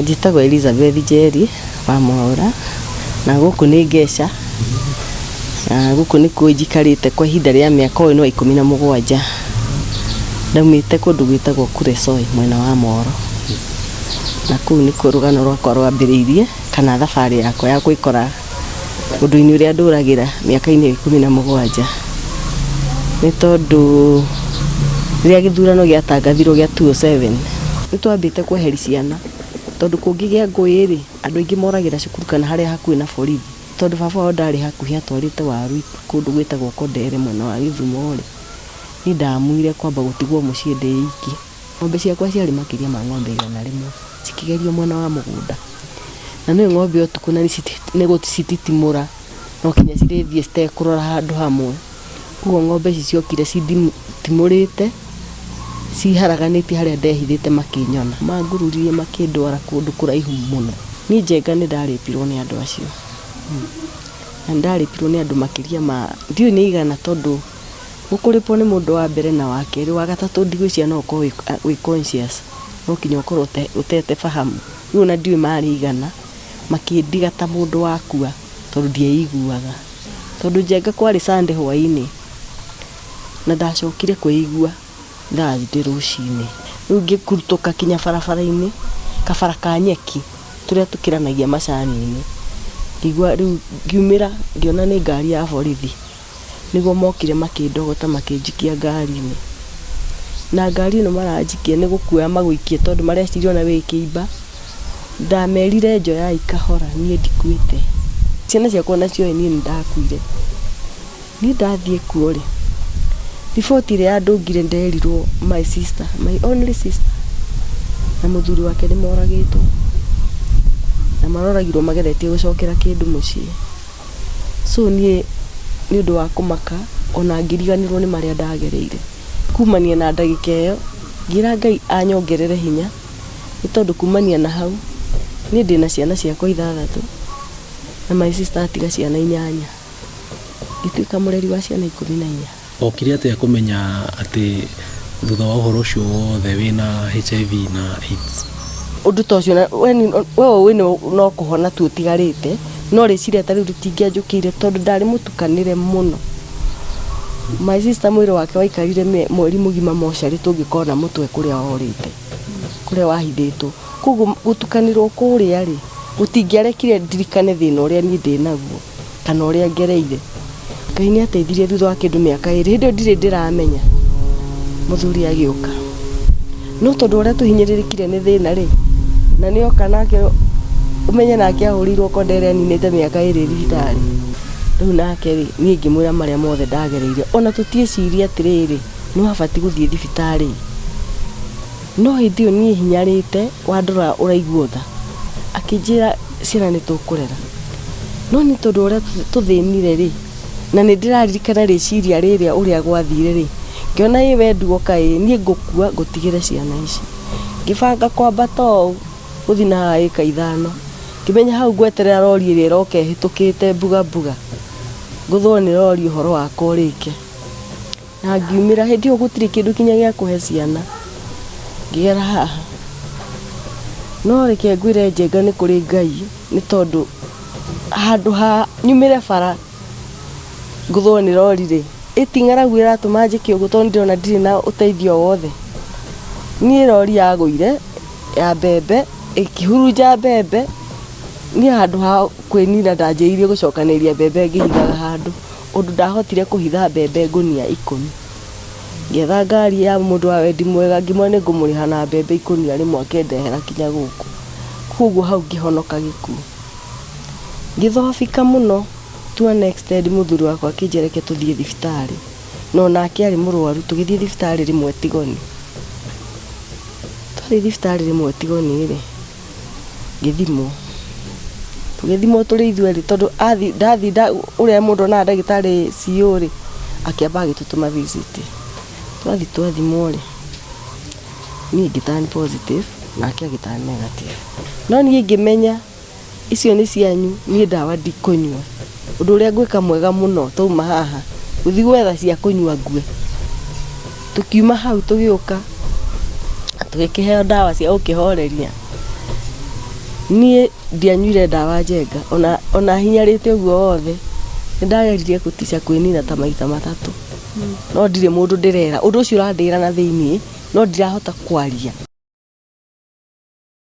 Njĩtagwo Elizabeth Njeri wa Mwaũra na gũkũ nĩ Ngeca na gũkũ nĩkuo njikarĩte kwa ihinda rĩa mĩaka ũyũ nĩ wa 17. Ndaumĩte kũndũ gwĩtagwo Kuresoi mwena wa Moro na kũu nĩkuo rũgano rwakwa rwambĩrĩirie kana thabarĩ yakwa ya gwĩkora ũndũ-inĩ ũrĩa ndũragĩra mĩaka-inĩ ĩyo 17. Nĩ tondũ rĩrĩa gĩthurano gĩatangathirwo gĩa 2007 nĩ twambĩte kweheria ciana tondũ kũngĩgĩa ngũĩ rĩ, andũ aingĩ moragĩra cukuru kana harĩa hakuhĩ na borithi. Tondũ baba wao ndarĩ hakuhĩ atwarĩte waru kũndũ gwĩtagwo Kondere mwena wa Gĩthumo rĩ, niĩ ndamuire kwamba gũtigwo mũciĩ ndĩ iki. Ng'ombe ciakwa ciarĩ makĩria ma ng'ombe 100 cikĩgerio mwena wa mũgũnda. Na nĩ ng'ombe ũtukũ na nĩ gũcititimũra no kinya cirĩthiĩ citekũrora handũ hamwe. Koguo ng'ombe ici ciokire cinditimũrĩte ciharaganĩtie harĩa ndehithĩte makĩnyona. Mangururirie makĩndwara kũndũ kũraihu mũno. Niĩ Njenga nĩ ndarĩpirwo nĩ andũ acio. Na nĩ ndarĩpirwo nĩ andũ makĩria ma ndiũĩ nĩ aigana tondũ gũkũrĩpwo nĩ mũndũ wa mbere na wa kerĩ, wa gatatũ ndigwĩciria no ũkorwo wĩ conscious, no nginya ũkorwo ũtete fahamu. Rĩu ona ndiũĩ marĩ aigana, makĩndiga ta mũndũ wakua tondũ ndieiguaga. Tondũ Njenga kwarĩ Sunday hwainĩ na ndacokire kwĩigua Thursday rũcinĩ. Rĩu ngĩkurutũka kinya barabara-inĩ, kabara ka nyeki tũrĩa tũkĩranagia macani-inĩ. Ngĩigua rĩu ngiumĩra ngĩona nĩ ngari ya borithi. Nĩguo mokire makĩndogota makĩnjikia ngari-inĩ. Na ngari ĩno maranjikia nĩ gũkuoya magũikie tondũ mareciria ona wĩ kĩimba. Ndamerire njoyai kahora niĩ ndikuĩte. Ciana ciakwa onacioĩ niĩ nĩ ndakuire. Niĩ ndathiĩ kuo rĩ, riboti ĩrĩa yandũngire nderirwo my sister, my only sister na mũthuri wake nĩ moragĩtwo. Na maroragirwo mageretie gũcokera kĩndũ mũciĩ. So niĩ nĩ ũndũ wa kũmaka ona ngĩriganĩrwo nĩ marĩa ndagereire. Kumania na ndagĩka ĩyo ngĩra Ngai anyongerere hinya nĩ tondũ kumania na hau niĩ ndĩna ciana ciakwa ithathatũ na my sister atiga ciana inyanya. Ngĩtuĩka mũreri wa ciana 14. Okire atĩa kũmenya atĩ thutha wa ũhoro ũcio wothe wĩna HIV na AIDS? Ũndũ ta ũcio we ũĩ no kũhona tu ũtigarĩte, no rĩciria ta rĩu rĩtingĩanjũkĩire tondũ ndarĩ mũtukanĩre mũno. My sister mwĩrĩ wake waikarire mweri mũgima mocarĩ tũngĩkona mũtwe kũrĩa worĩte, kũrĩa wahithĩtwo. Koguo gũtukanĩrwo kũrĩa rĩ, gũtingĩarekire ndirikane thĩna ũrĩa niĩ ndĩnaguo kana ũrĩa ngereire. Ngai nĩ ateithirie thutha wa kĩndũ mĩaka 2, hĩndĩ ĩyo ndirĩ ndĩramenya mũthuri agĩũka. No tondũ ũrĩa tũhinyĩrĩrĩkire nĩ thĩna rĩ, na nĩ oka nake ũmenye nake ahũrĩirwo konde ĩrĩa aninĩte mĩaka 2 thibitarĩ. Rĩu nake rĩ, niĩ ngĩmwĩra marĩa mothe ndagereire, ona tũtiĩcirie atĩrĩrĩ, nĩ wabatiĩ gũthiĩ thibitarĩ. No hĩndĩ ĩyo niĩ hinyarĩte, wandora ũraigua tha. Akĩnjĩra ciana nĩ tũkũrera. No nĩ tondũ ũrĩa tũthĩnire rĩ, na nĩ ndĩraririkana rĩciria rĩrĩa ũrĩa gwathire rĩ, ngĩona ĩ we nduoka ĩ, niĩ ngũkua ngũtigĩre ciana ici. Ngĩbanga kwambata ũũ gũthiĩ na haha ĩka 5, ngĩmenya hau ngweterera rori ĩrĩa ĩroka ĩhĩtũkĩte mbuga mbuga, ngũthwo nĩ rori ũhoro wakwa ũrĩke. Na ngiumĩra hĩndĩ ĩyo gũtirĩ kĩndũ kinya gĩa kũhe ciana, ngĩgera haha. No reke ngwĩre Njenga nĩ kũrĩ Ngai nĩ tondũ handũ ha nyumĩre bara ngũthwo nĩ rori rĩ, ĩ ti ng'aragu ĩratũma njĩke ũguo tondũ nĩ ndĩrona ndirĩ na ũteithio o wothe. Niĩ rori yagũire ya mbembe ĩkĩhurunja mbembe, niĩ handũ ha kwĩnina ndanjĩrĩirie gũcokanĩrĩria mbembe ngĩhithaga handũ. Ũndũ ndahotire kũhitha mbembe ngũnia 10. Ngĩetha ngari ya mũndũ wa wendi mwega ngĩmwĩra nĩ ngũmũrĩha na mbembe ikũnia rĩmwe akĩndehera kinya gũkũ. Koguo hau ngĩhonoka gĩkuũ. Ngĩthobika mũno to an extent mũthuri wakwa akĩnjĩra reke tũthiĩ thibitarĩ. No nake arĩ mũrwaru tũgĩthiĩ thibitarĩ rĩmwe Tigoni. Twathiĩ thibitarĩ rĩmwe Tigoni rĩ, Ngĩthimwo. Tũgĩthimwo tũrĩ ithuerĩ tondũ ndathiĩ ũrĩa mũndũ onaga ndagĩtarĩ CEO rĩ, akĩamba agĩtũtũma visit. Twathiĩ twathimwo rĩ, niĩ ngĩ turn positive nake agĩ turn negative. No niĩ ngĩmenya icio nĩ cianyu, niĩ ndawa ndikũnyua. Ũndũ ũrĩa ngwĩka mwega mũno twauma haha, ngũthiĩ gwetha cia kũnyua ngue. Tũkiuma hau tũgĩũka, tũgĩkĩheo ndawa cia gũkĩhoreria. Niĩ ndianyuire ndawa njenga ona hinyarĩte ũguo wothe nĩ ndageririe gũtica kwĩnina ta maita matatũ, no ndirĩ mũndũ ndĩrera. Ũndũ ũcio ũrandĩra na thĩiniĩ, no ndirahota kwaria.